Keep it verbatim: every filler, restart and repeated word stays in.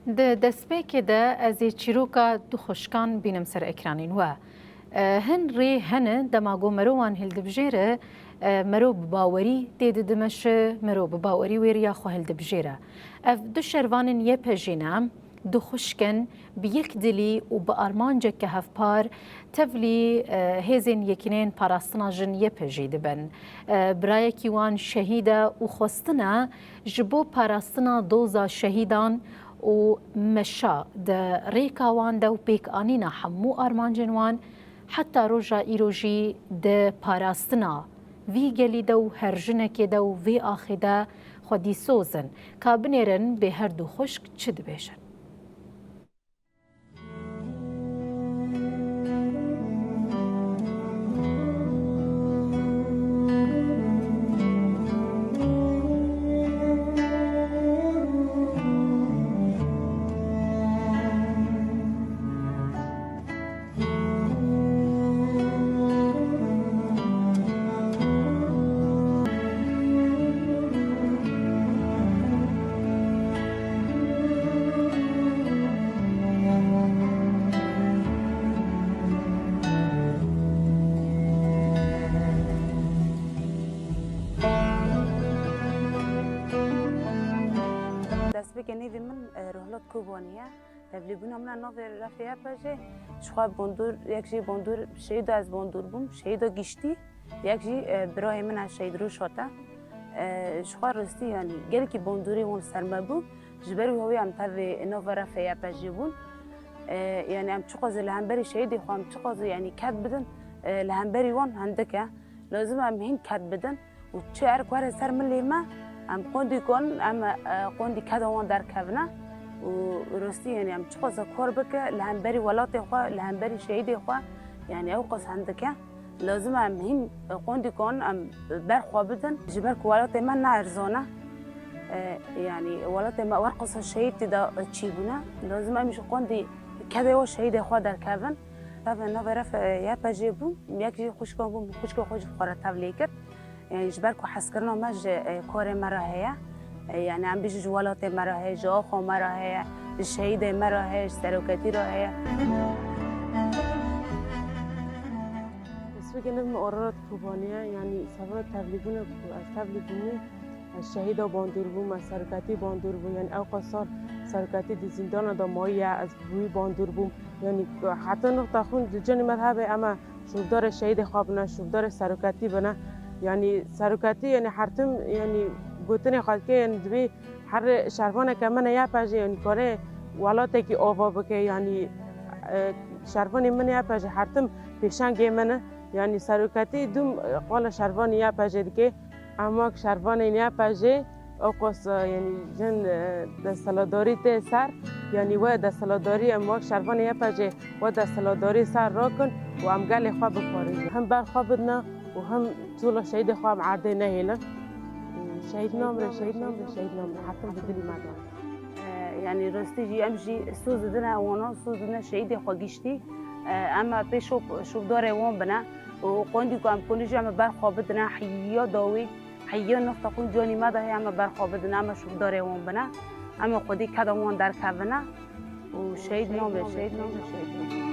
Di destpêkê de ez ê çîroka du xwişkan bînim ser ekranên we. E, hin rê hene dema ku mero wan hildibijêre, e, mero bi bawerî tê didimeşe, mero bi bawerî wê riya xwe hildibijêre. Ev du şervanên Y P J'ê ne, du xwişk in, bi yek dilî û bi armanceke hevpar tevlî, e, hêzên Yekîneyên Parastina Jin Y P J'ê dibin. E, birayekî wan şehîd e û xwestine ji bo parastina doza şehîdan û meşa di rêka wan de û pêkanîna hemû armancên wan heta roja îro jî di parastina vî gelî de û her jinekê de û vê axê de xwedîsoz in. Ka binêrin bê her du xwişk çi dibêjin. Destpêkê nêvê min, e, Rohlat Kobanî ye. Tevlîbûna min a navê refê Y P J'ê, ji xwe bandor, yek jî bandor şehîda ez bandor bûm, şehîda giştî, yek jî, e, birayê min a şehîd Rûşat e. E, ji xwe rastî, yanî, gelekî bandorê wan ser me bû. Ji ber wî hewî em tevê nava refê Y P J'ê bûn. E, yanî, em çiqas li hemberî şehîdê xwe, em çiqas, yanî, ked bidin, e, li hemberî wan hindik e. Lazim e em hîn ked bidin. Û çi erk were ser milê me, em qondî kon, em, e, qondî keda wan derkevine û rastî, yanî, em çiqas kor bike li hemberî welatê xwe, li hemberî şehîdê xwe, yanî, ew qas hindik e. Lazim e em hîn qondî kon, em ber xwe bidin. Ji ber ku welatê me ne erzan e. E, yanî, welatê me wer qasa şehîd tê de çî bûne. Lazim e em ji qondî kedê wan şehîdê xwe derkevin. Tevê navê refê Y P J'ê bûm, yek jî xwişka bûm, xwişka xwe ji xwe re tevlî kir. Yanî ji ber ku hezkirina me ji, e, korê me re heye. E, yanî em bêjin ji welatê me re heye, ji axa me re heye, ji şehîdê me re heye, ji seroketî re heye. Destpêkê navê min Ararat Kobanî ye, yanî serva tevlîbûna ku ez tevlî bûmî, ez şehîda bandor bûm, ez seroketî bandor bûm, yanî ew qas sal seroketî di zîndana de mayiye, ez bi wî bandor bûm. Yanî heta noqta xwîn di cihê me de hebe, em ê şûvdarê şehîdê xwe bine, şûvdarê seroketî bine. Yanî seroketî, yanî her tim, yanî gotinê xwe dike, yanî divê her şervaneke min ê Y P J'ê, yanî kare welatekî ava bike, yanî, e, şervanê min ê Y P J'ê her tim pêşengê min e. Yanî seroketî dûm, e, qala şervanê Y P J'ê dike. Em wek şervanên Y P J'ê, ew qas, e, yanî jin, e, desthilatdarî tê ser, yanî we desthilatdarî, em wek şervanê Y P J'ê we desthilatdarî ser rakin û em gelê xwe biparêzin. Him ber xwe bidine û him çola şehîdê xwe em erdê nehêlin. Şehîd namre, şehîd namre, şehîd namre. Heqin bi dilî me de. E, yanî rastî jî em jî soz didine wana, soz didine şehîdê xwe giştî. E, em pê şop-, şopdarê wan bine û qondî ku em konî jî em ber xwe bidine heya dawî, heya nifta xwe canî me de heye, em ber xwe bidine, em şopdarê wan bine. Em xwedî keda wan derkevine û şehîd nabe, şehîd nabe, şehîd nabe.